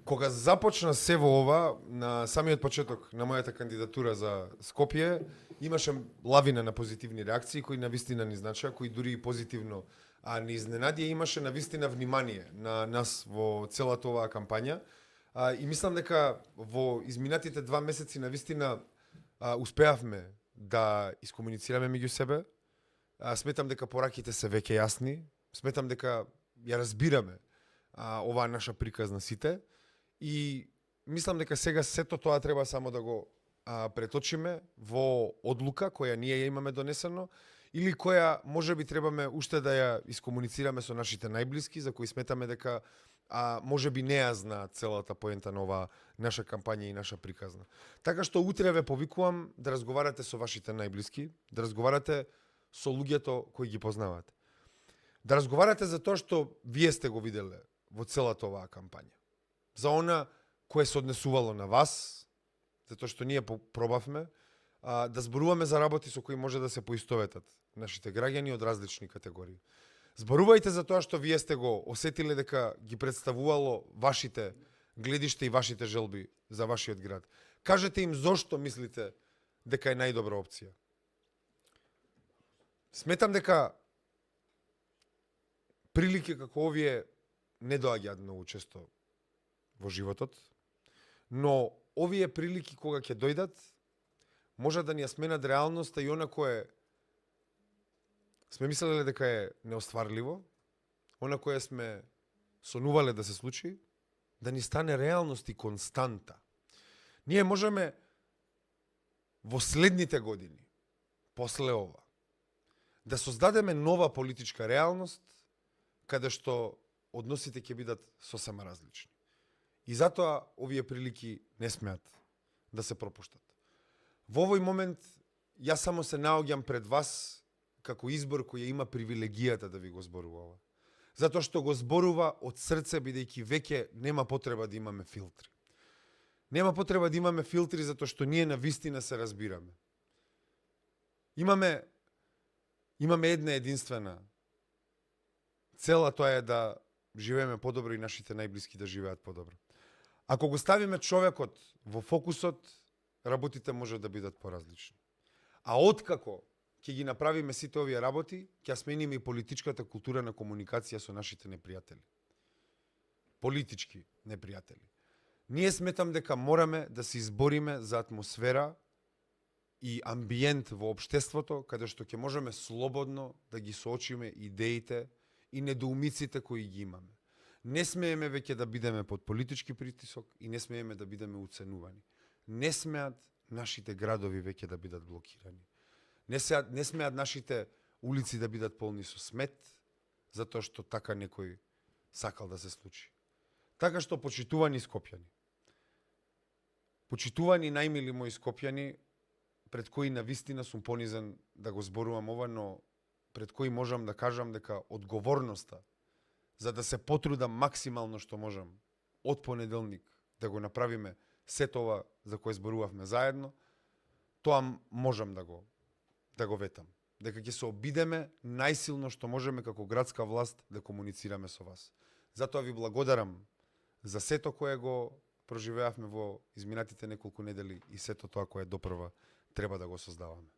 Кога започна се во ова, на самиот почеток на мојата кандидатура за Скопје, имаше лавина на позитивни реакции кои навистина ни значеа, кои дури и позитивно ни изненадија, имаше навистина внимание на нас во целата оваа кампања. И мислам дека во изминатите 2 месеци навистина успеавме да искомуницираме меѓу себе. Сметам дека пораките се веќе јасни, сметам дека ја разбираме оваа наша приказна сите и мислам дека сега сето тоа треба само да го преточиме во одлука која ние ја имаме донесено или која можеби требаме уште да ја искомуницираме со нашите најблиски, за кои сметаме дека можеби не ја знаат целата поента на оваа наша кампања и наша приказна. Така што утре ве повикувам да разговарате со вашите најблиски, да разговарате со луѓето кои ги познавате. Да разговарате за тоа што вие сте го виделе во целата оваа кампања. За она кое се однесувало на вас, затоа што ние пробавме да зборуваме за работи со кои може да се поистоветат нашите граѓани од различни категории. Зборувајте за тоа што вие сте го осетиле дека ги представувало вашите гледишта и вашите желби за вашиот град. Кажете им зошто мислите дека е најдобра опција. Сметам дека прилики како овие не доаѓаат многу често во животот, но овие прилики кога ќе дојдат, може да ни ја сменат реалноста и она кое сме мислеле дека е неостварливо, она кое сме сонувале да се случи, да ни стане реалност и константа. Ние можеме во следните години, после ова, да создадеме нова политичка реалност, каде што односите ќе бидат сосема различни. И затоа овие прилики не смеат да се пропуштат. Во овој момент, јас само се наоѓам пред вас како избор кој има привилегијата да ви го зборува. Затоа што го зборува од срце, бидејќи веќе нема потреба да имаме филтри. Нема потреба да имаме филтри затоа што ние на вистина се разбираме. Имаме една единствена цела, тоа е да живееме подобро и нашите најблиски да живеат подобро. Ако го ставиме човекот во фокусот, работите може да бидат поразлични. А откако ќе ги направиме сите овие работи, ќе смениме и политичката култура на комуникација со нашите непријатели. Политички непријатели. Ние сметам дека мораме да се избориме за атмосфера и амбиент во општеството, каде што ќе можеме слободно да ги соочиме идеите и недоумиците кои ги имаме. Не смееме веќе да бидеме под политички притисок и не смееме да бидеме уценувани. Не смеат нашите градови веќе да бидат блокирани. Не смеат нашите улици да бидат полни со смет, затоа што така некој сакал да се случи. Така што, почитувани скопјани, почитувани најмили мои скопјани, пред кои навистина сум понизен да го зборувам ова, но пред кои можам да кажам дека одговорноста за да се потрудам максимално што можам од понеделник да го направиме сето ова за кое зборувавме заедно, тоа можам да го ветам. Дека ќе се обидеме најсилно што можеме како градска власт да комуницираме со вас. Затоа ви благодарам за сето кое го проживеавме во изминатите неколку недели и сето тоа кое допрва треба да го создаваме.